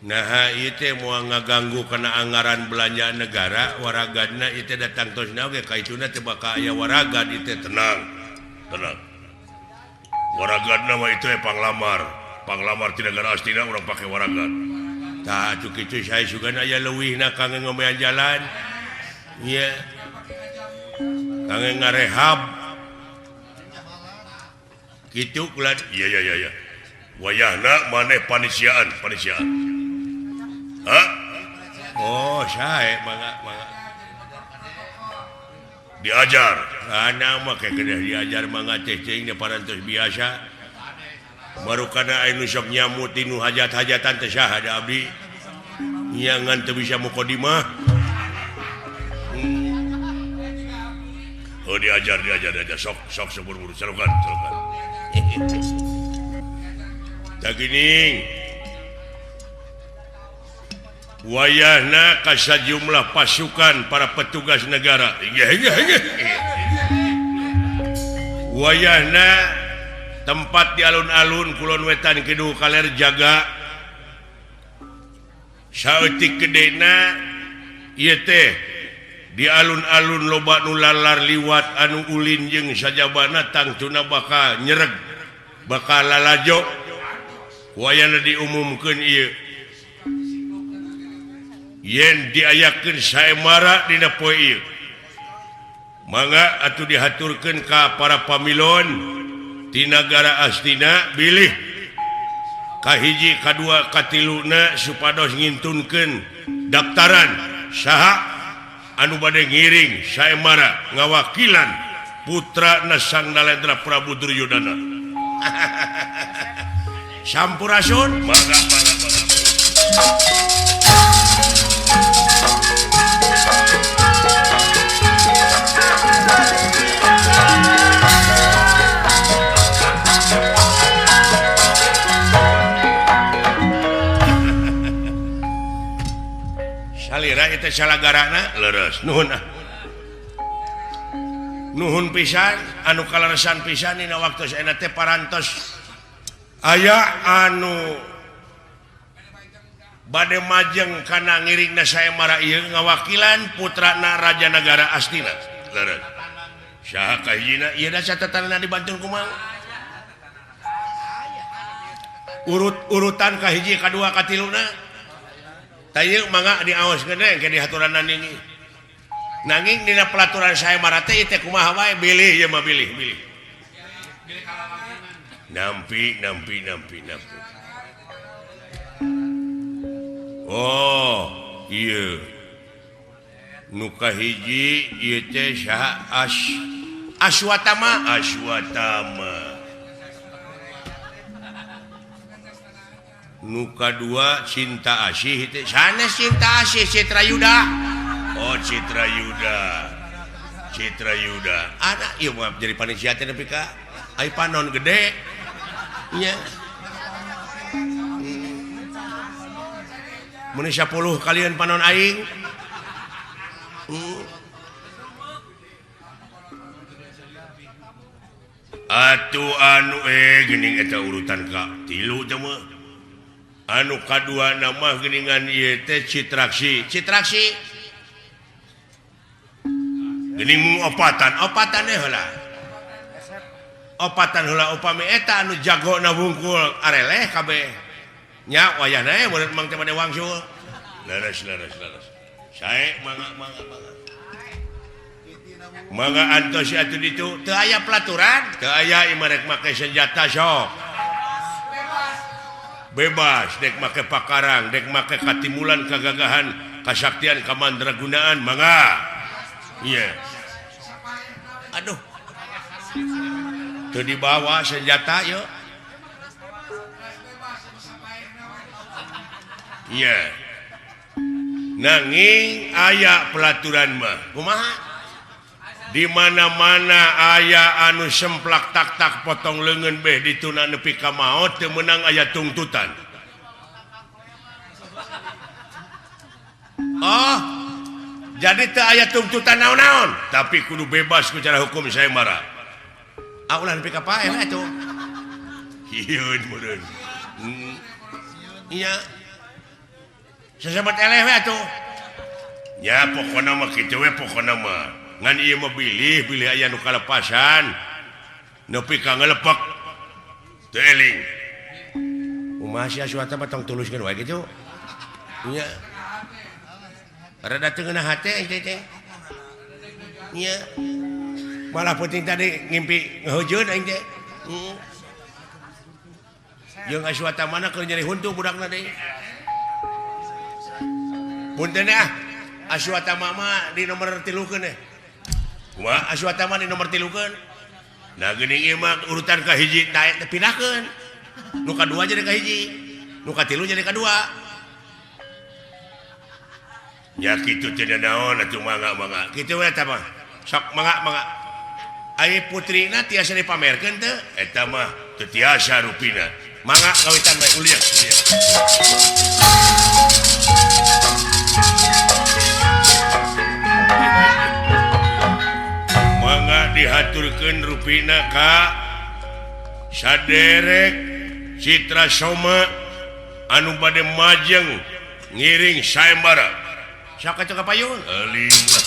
Speaker 4: Nah ieu teh moal ngaganggu kana anggaran belanja negara waragadna ieu teh datang tosna oge ka ituna teh bakal aya waragad ieu teh.
Speaker 3: Tenang, tenang. Waragadna mah itu panglamar. Panglamar ti nagara Astina urang pake waragad.
Speaker 4: Tah atuh kitu sae sugan aya leuwihna kangge ngomean jalan. Nya. Kangge ngarehab. Kitu kula.
Speaker 3: Iya iya iya iya. Wayahna maneh panisiaan, panisiaan. Hah?
Speaker 4: Oh, sae mangga mangga.
Speaker 3: Diajar.
Speaker 4: Ana mah kedah diajar mangga teh cing da parantos biasa. Baru kana anu sok nyamut tinu hajat-hajatan teh saha da abdi. Nya ngan teu bisa mukadimah.
Speaker 3: Oh, diajar diajar diajar sok sok buru-buru salukan salukan.
Speaker 4: Tah geuning.
Speaker 3: Wayahna ka sajumlah pasukan para petugas negara. Wayahna tempat di alun-alun kulon wetan kidul kaler jaga. Saeutik gedena ieu teh di alun-alun loba nu lalar liwat anu ulin jeung sajabana tangtuna bakal nyereg bakal lalajo. Wayahna diumumkeun ieu yen diayakeun saemara dina poe ieu. Mangga atuh dihaturkeun ka para pamilon ti nagara Astina bilih kahiji kadua katiluna supados ngintunkeun daftaran saha anu bade ngiring saemara ngawakilan putrana Sang Nalendra Prabu Duryodana. Sampurasun. Mangga mangga mangga. Salira itu salagarana leres nuhun ah. Nuhun pisan anu kaleresan pisan dina waktu saena teh parantos aya anu bade majeng kana ngiringna saemara ieu ngawakilan putrana Raja Nagara Astina. Leres. Saha kahijina ieu da catatanna dibantun kumaha? Urut-urutan kahiji kadua katiluna. Tah ieu mangga diaoskeun we engke dihaturanan ini. Nanging dina pelaturan saemara teh ieu teh kumaha wae bilih ieu mah bilih bilih. Nampi nampi nampi nampi. Oh, iya. Nu kahiji ieu teh saha Aswatama, Aswatama. Nu kadua Cinta Asih teh sanes Cinta Asih Citra Yuda. Oh, Citra Yuda. Citra Yuda. Anak ieu mah jadi panitia teh nepi ka ai panon gede. Nya. Mun 10 kalian panon aing. Atuh anu geuning eta urutan ka 3 teh mah. Anu kadua nama geuningan ieu teh Citraksi. Citraksi. Geuning mung opatan, opatan teh heula. Opatan heula upami eta anu jagona wungkul areleh kabeh. Nya wayahna we mun mang teh bade wangsul. Leres leres leres. Sae mangga mangga mangga. Mangga antos atuh ditu teu aya pelaturan, teu aya ieu mah rek make senjata sok. Bebas dek make pakarang, dek make katimulan kagagahan, kasaktian kamandragunaan mangga. Iya. Aduh. Teu dibawa senjata yeuh. Iya. Nanging aya pelaturan mah. Kumaha? Di mana-mana aya anu semplak tak-tak potong leungeun beh dituna nepi ka maot teu meunang aya tungtutan. Oh, jadi teu aya tungtutan naon-naon, tapi kudu bebas ku cara hukum saemara. Ah ulah nepi ka paeh we atuh. Hieun meureun. Iya. Sasabat eleh we atuh. Ya pokona mah kitu we pokona mah. Ngan ieu mah bilih bilih aya nu kalepasan nepi ka ngelepak teu eling. Kumaha sia Aswata mah tong tuluskeun wae kitu. Nya. Rada teu ngeunah hate teh teh. Nya. Malah penting tadi ngimpi ngeheujeun aing teh. Heeh. Jeung Aswata mana keur nyeri huntu budakna deui. Punten ah. Aswata mah di nomor 3 keun eh. Kumaha Aswatama di nomor 3 keun? Nah geuning ieu mah urutan ka hiji tah teh pindahkeun. Nu kadua jadi ka hiji, nu katilu jadi kadua. Nya kitu teh naon atuh mangga mangga. Kitu we eta mah. Sok mangga mangga. Ai putrina tiasa dipamerkeun teu? Eta mah teu tiasa rupina. Mangga ngawitan bae uliah uliah.
Speaker 4: Mangga dihaturkeun rupina ka saderek Citra Soma anu bade majeng ngiring sayembara. Saka cek payun? Euling lah.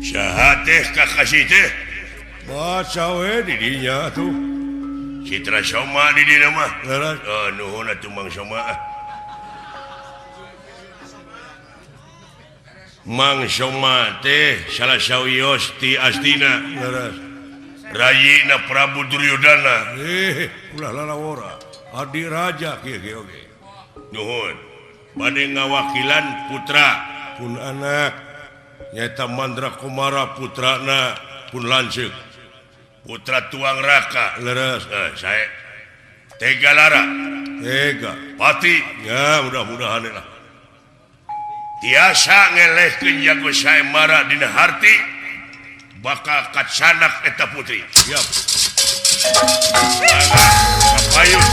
Speaker 4: Saha teh kakasih teh? Baca we di dinya tuh. Citra Soma di dinya mah. Leres. Oh, nuhun atuh Mang Soma. Mang Soma teh salah sawios ti Astina. Leres. Rayina Prabu Duryodana. Ulah lalawora. Adi raja kieu ge oge. Nuhun. Bade ngawakilan putra pun anak nyaeta Mandra Kumara putrana pun lanceuk. Putra Tuang Raka. Leres. Saya Tegalara. Tega Pati. Ya mudah-mudahan lah. Tiasa ngelehkeun jago sayembara dina harti bakal kacanak eta putri. Siap. Mangga kapayun.